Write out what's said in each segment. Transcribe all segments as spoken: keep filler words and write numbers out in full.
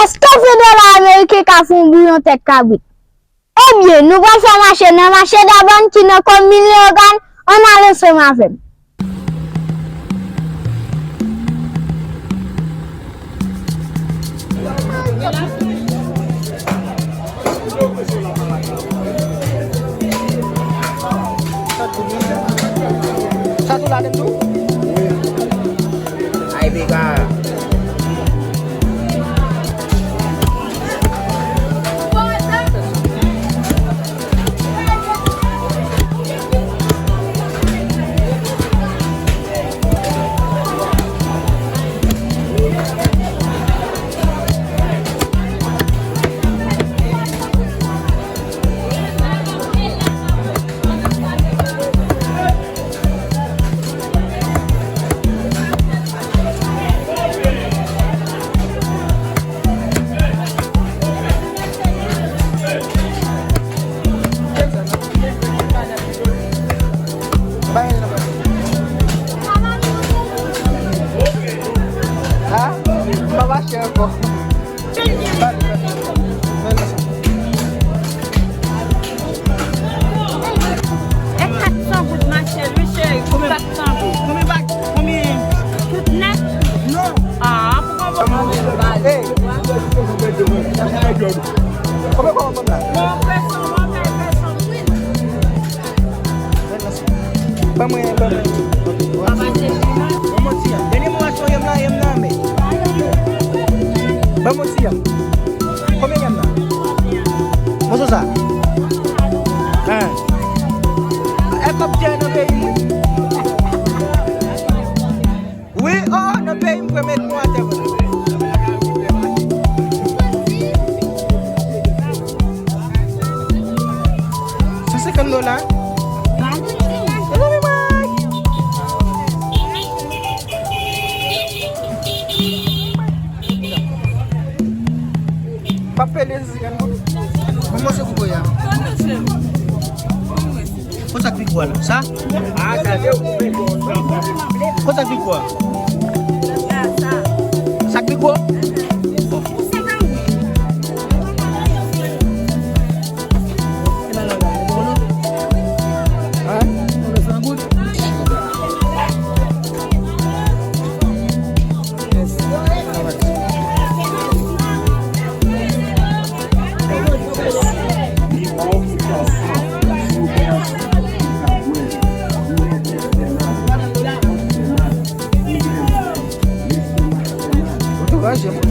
Èske ven dola ameriken ka fè yon bouyon tèt kabrit? Ebyen, nou pral fè mache nan mache Dabann ki nan komin Leyogàn, ann ale ansanm avè m. Sa tou ladann tou? Ay, piga. Ha? Sa va chè ankò. E kat san goud, machè, wi, cheri, pou kat san goud. Konbyen bag? Konbyen? Tout nèt? Non. Ah, pou konbyen? Hey. Konbyen kòb w ap ban m la? Bon, pèsonn, bon, pèsonn. Ban mwen, ban mwen. Ban mwen ti yanm. Dènye mwa sou yanm la, yanm nan, men. Ban mwen ti yanm. Konbyen yanm nan? Mwen sou sa. Hein. E kòb tè nan peyi m, wi. Wi, oh, nan peyi m, premye kou atè, vre. San senkant dola. Pa pede. Bon, mwen se kouto ya. Kon sa k pi gwo a la? Sa? Kon sa k pi gwo a? Sa k pi gwo? Antouraje mwen.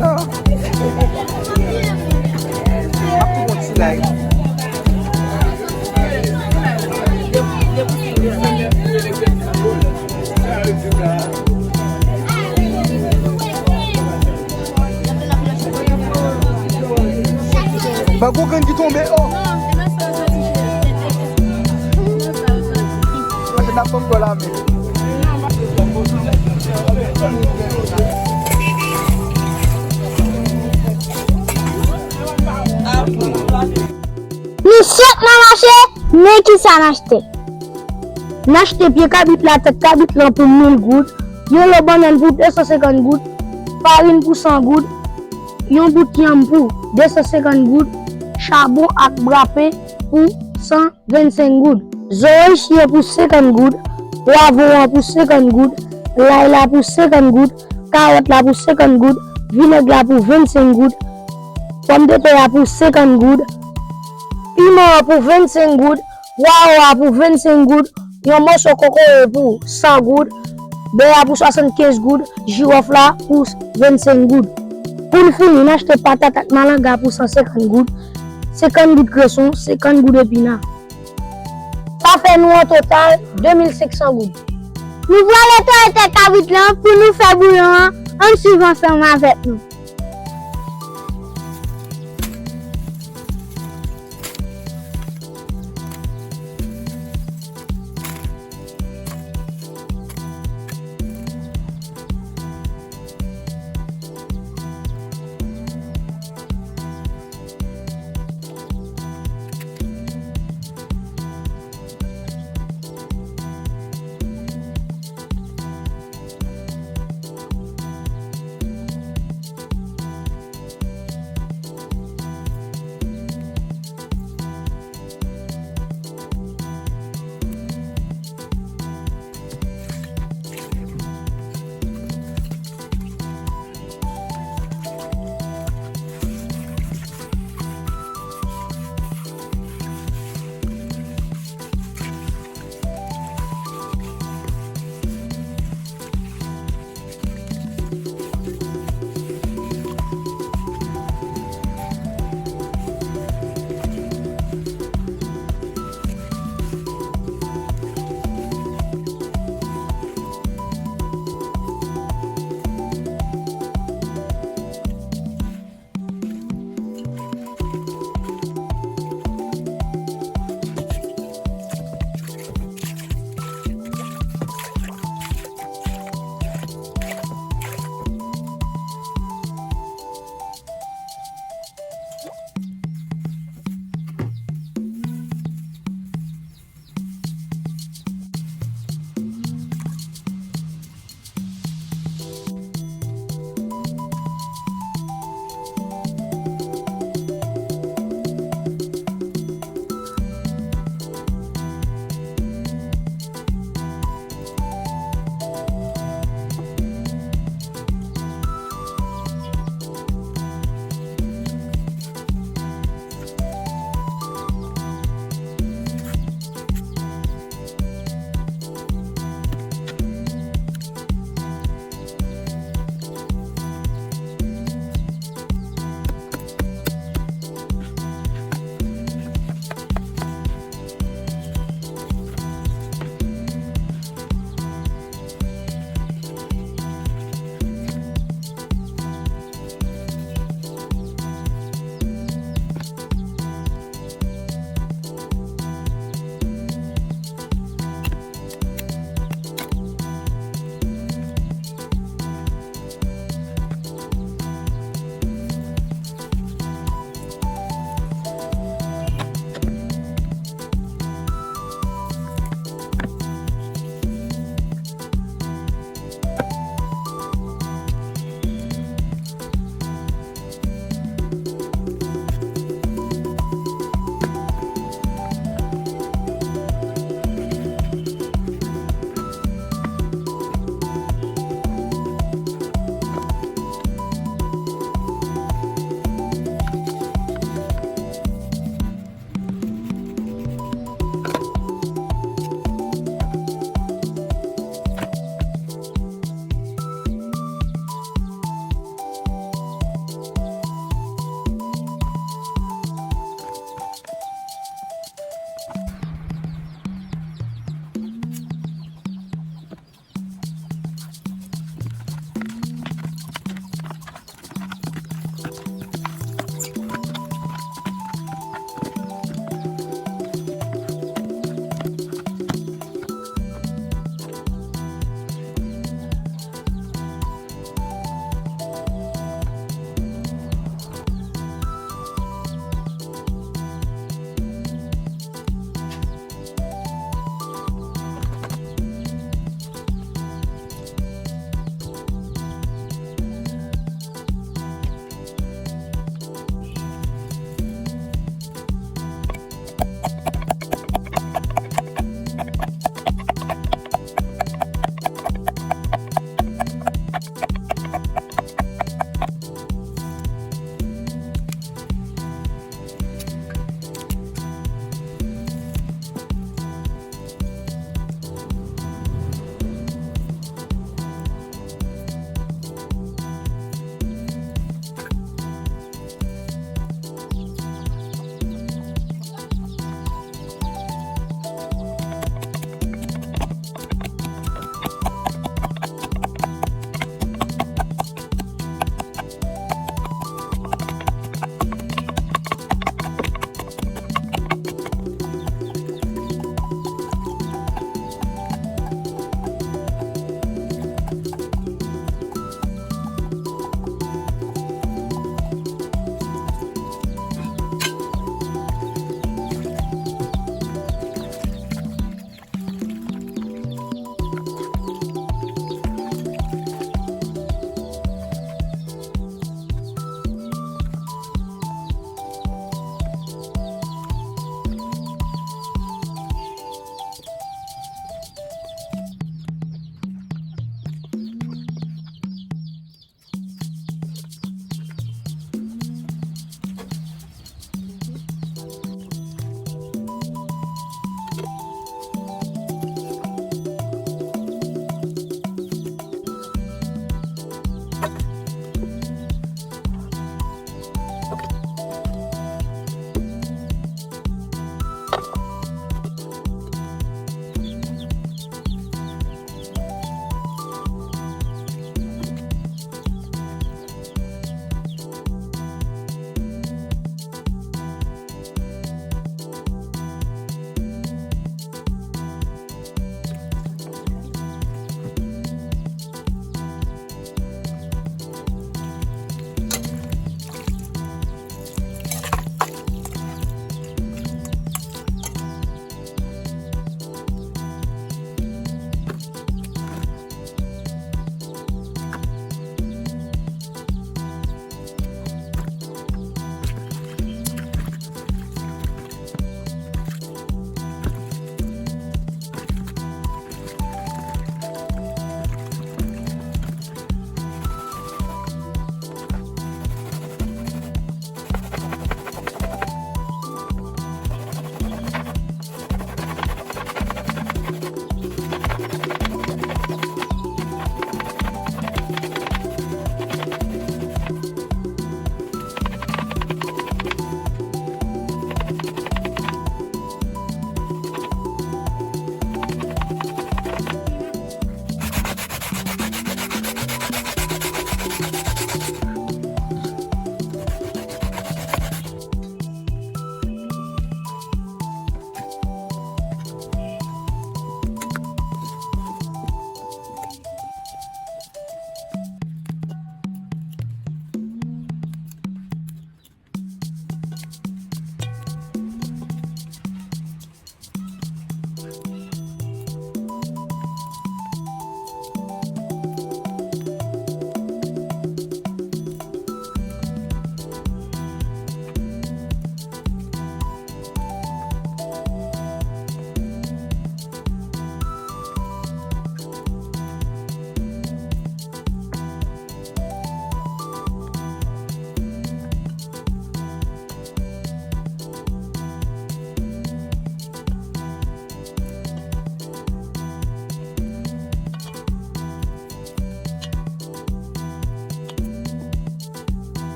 Non. Ap tou bon ti lay. Ba gwo grenn ki tonbe, oh. Pase n ap ban m gòl avè l. Nou sot nan mache, men kisa n achte. N achte pye kabrit la, tèt kabrit lan pou mil goud, yon lo bannann pou de san senkant goud, farin pou san goud, yon bout yanm pou de san senkant goud, chabon ak brapen pou san vennsenk goud, zo rich yo pou senkant goud, pwavwon an pou senkant goud, lay la pou senkant goud, kawòt la pou senkant goud, vinèg la pou vennsenk goud, pòmdetè a pou senkant goud, piman an pou vennsenk goud, pwawo a pou vennsenk goud, yon moso kokoye pou san goud, bè a pou swasannkenz goud, jiwòf la pou vennsenk goud. Pou n fini, n achte patat ak malanga pou san senkant goud, senkant goud kreson, senkant goud epina. Sa fè nou an total de mil senk san goud. Nou pral netwaye tèt kabrit lan pou nou fè bouyon an, ann swiv ansanm avèk nou.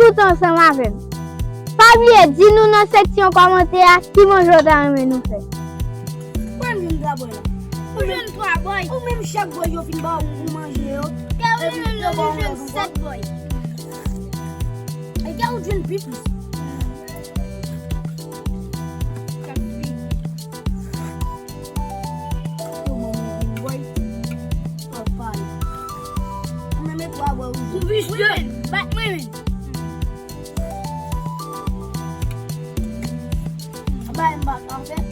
Kontan ansanm avè m. Pa bliye di nou nan seksyon kòmantè a ki manje w ta renmen nou fè. Mwen menm twa bòy la. Ou jwenn twa bòy. Ou menm chak bòy yo fin ba ou pou manje yo. Kè ou jwenn lòt, ou jwenn sèt bòy. E kè ou jwenn pi plis. Yo ban mwen vin bòy. Papa. Ou menm e twa bòy ou jwenn. Ou visye. Bat mwen menm. Bay m bat anfèt.